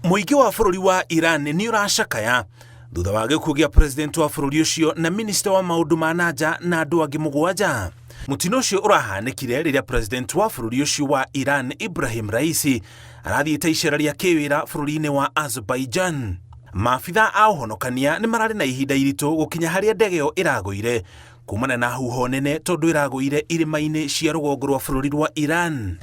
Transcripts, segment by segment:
Mũingĩ wa bũrũri wa Iran nĩ ũracakaya thutha wa gĩkuũ gĩa president wa bũrũri ũcio na minista wa maũndũ ma na nja na andũ angĩ mũgwanja. Mũtino ũcio ũrahanĩkire rĩrĩa president wa bũrũri ũcio wa Iran Ibrahim Raisi arathiĩte icera rĩa kĩwĩra bũrũri-inĩ wa Azerbaijan. Maabitha a ũhonokania nĩ mararĩ na ihinda iritũ gũkinya harĩa ndege ĩyo ĩragũire kumana na huho nene tondũ ĩragũire irĩma-inĩ cia rũgongo rwa bũrũri rwa Iran.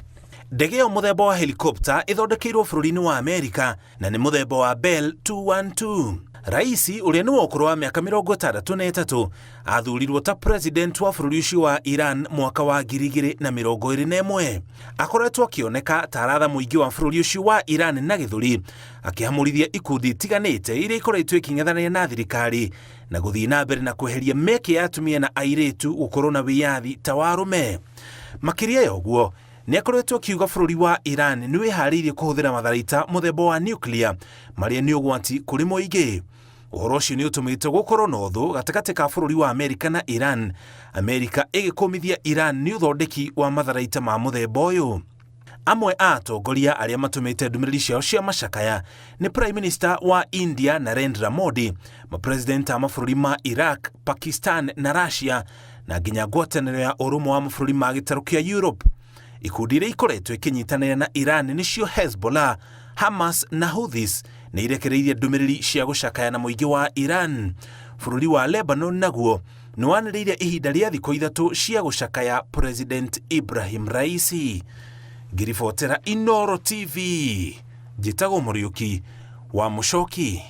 Ndege ĩyo mũthemba wa helicopter ĩthondekeirwo bũrũri-inĩ wa Amerika na nĩ mũthemba wa Bell 212. Raisi ũrĩa nĩ wa ũkũrũ wa mĩaka 63 athurirwo ta president wa bũrũri ũcio wa Iran mwaka wa 2021. Akoretwo akĩoneka ta aratha mũingĩ wa bũrũri ũcio wa Iran na gĩthũri akĩhamũrithia ikundi itiganĩte iria ikoretwo ikĩng'ethanĩra na thirikari na gũthiĩ na mbere na kweheria mĩeke ya atumia na airĩtu gũkorwo na wĩyathi ta wa arũme. Makĩria ya ũguo, nĩ akoretwo akiuga bũrũri wa Iran nĩ wĩharĩirie kũhũthĩra matharaita mũthemba wa nuclear marĩa nĩ ũgwati kũrĩ mũingĩ. Ũhoro ũcio nĩ ũtũmĩte gũkorwo na ũthũ gatagatĩ ka bũrũri wa Amerika na Iran, Amerika ĩgĩkũmithia Iran nĩ ũthondeki wa matharaita ma mũthemba ũyũ. Amwe a atongoria arĩa matũmĩte ndũmĩrĩri ciao cia macakaya nĩ Prime Minister wa India Narendra Modi, mapresident a mabũrũri ma Iraq, Pakistan na Russia, na nginya ngwatanĩro ya ũrũmwe wa mabũrũri ma gĩtarũ kĩa Europe. Ikundi iria ikoretwo ikĩnyitanĩra na Iran nĩcio Hezbollah, Hamas na Houthis nĩ irekereirie ndũmĩrĩri cia gũcakaya na mũingĩ wa Iran. Bũrũri wa Lebanon naguo nĩ wanĩrĩire ihinda rĩa thikũ ithatũ cia gũcakaya President Ibrahim Raisi. Ngĩribotera Inooro TV, njĩtagwo Mũriũki wa Mũcoki.